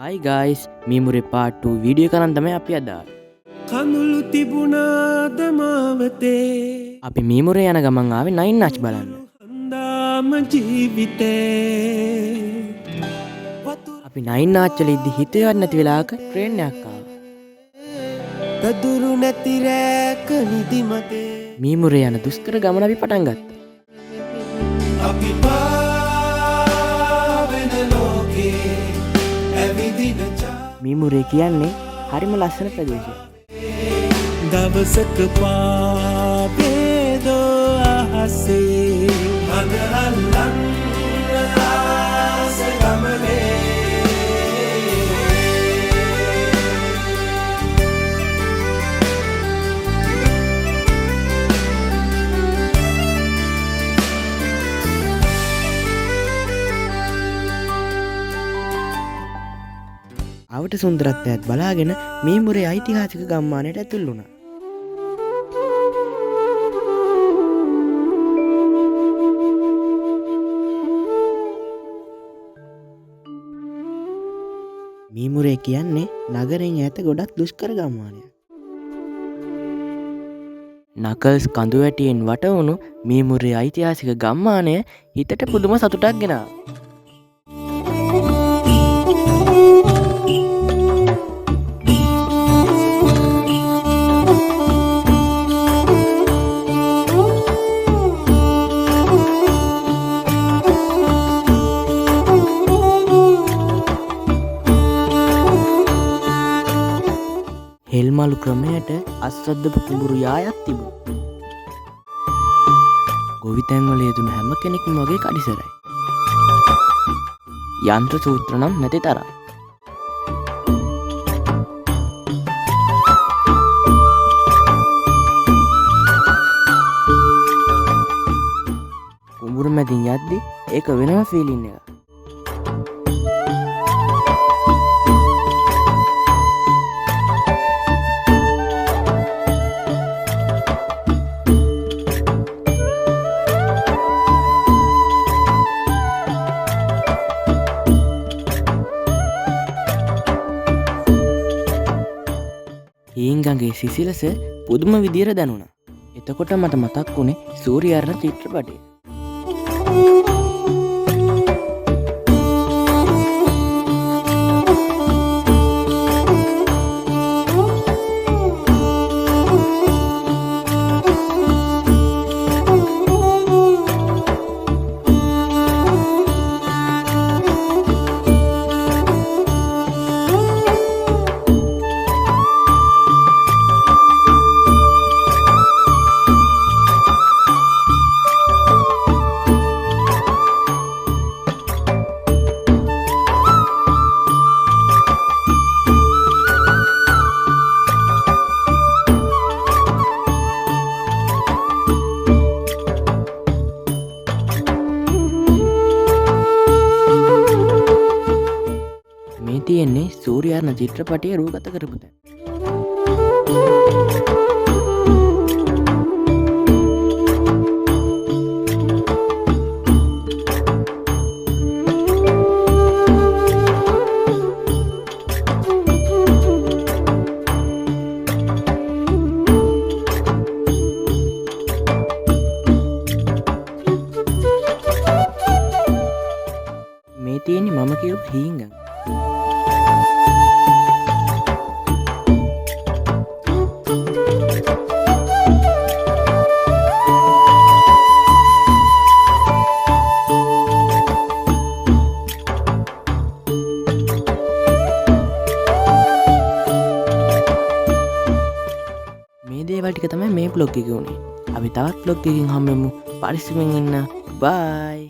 හයි guys, මීමුරේ part 2 video කරන් තමයි අපි අද ආවේ. කඳුළු තිබුණාද මාවතේ? අපි මීමුරේ යන ගමන් ආවේ නයින් ආච් බලන්න. හන්දාම ජීවිතේ. අපි නයින් ආච් වල ඉද්දි හිතේවත් නැති වෙලාවක ට්‍රේන් එකක් ආවා. පැදුරු නැති රෑක නිදිමතේ. මීමුරේ යන දුෂ්කර ගමන අපි පටන් ගත්තා. අපි පාවෙන ලෝකේ ඇවිදින මීමුරේ කියන්නේ හරිම ලස්සන ප්‍රදේශයක්. දවසක පාවේදෝ අහසේ මඟ අල්ලන්න ආස ගමනේ. අවට සුන්දරත්වයත් බලාගෙන මීමුරේ ඓතිහාසික ගම්මානයට ඇතුල් වුණා. මීමුරේ කියන්නේ නගරෙන් ඈත ගොඩක් දුෂ්කර ගම්මානයක්. නකල්ස් කඳු වැටියෙන් වටවුණු මීමුරේ ඓතිහාසික ගම්මානය හිතට පුදුම සතුටක් ගෙනාවා. හෙල්මලු ක්‍රමයට අස්වද්දපු කුඹුරු යායක් තිබුණා. ගොවිතැන්වල යෙදුණු හැම කෙනෙක්ම වගේ කඩිසරයි. යන්ත්‍ර සූත්‍ර නම් නැති තරම්. කුඹුරු මැදින් යද්දි ඒක වෙනම ෆීලිං එකක්. හීන්ගඟේ සිසිලස පුදුම විදියට දැනුණා. එතකොට මට මතක් වුණේ සූර්යාරණ චිත්‍රපටය. මේ තියෙන්නේ සූර්යාරණ චිත්‍රපටය රූගත කරපු තැන. මේ තියෙන්නේ මම කියපු හීංගඟ. මේ දේවල් ටික තමයි මේ බ්ලොග් එකේ උනේ. අපි තවත් බ්ලොග් එකකින් හම්බෙමු. පරිස්සමෙන් ඉන්න. බයි.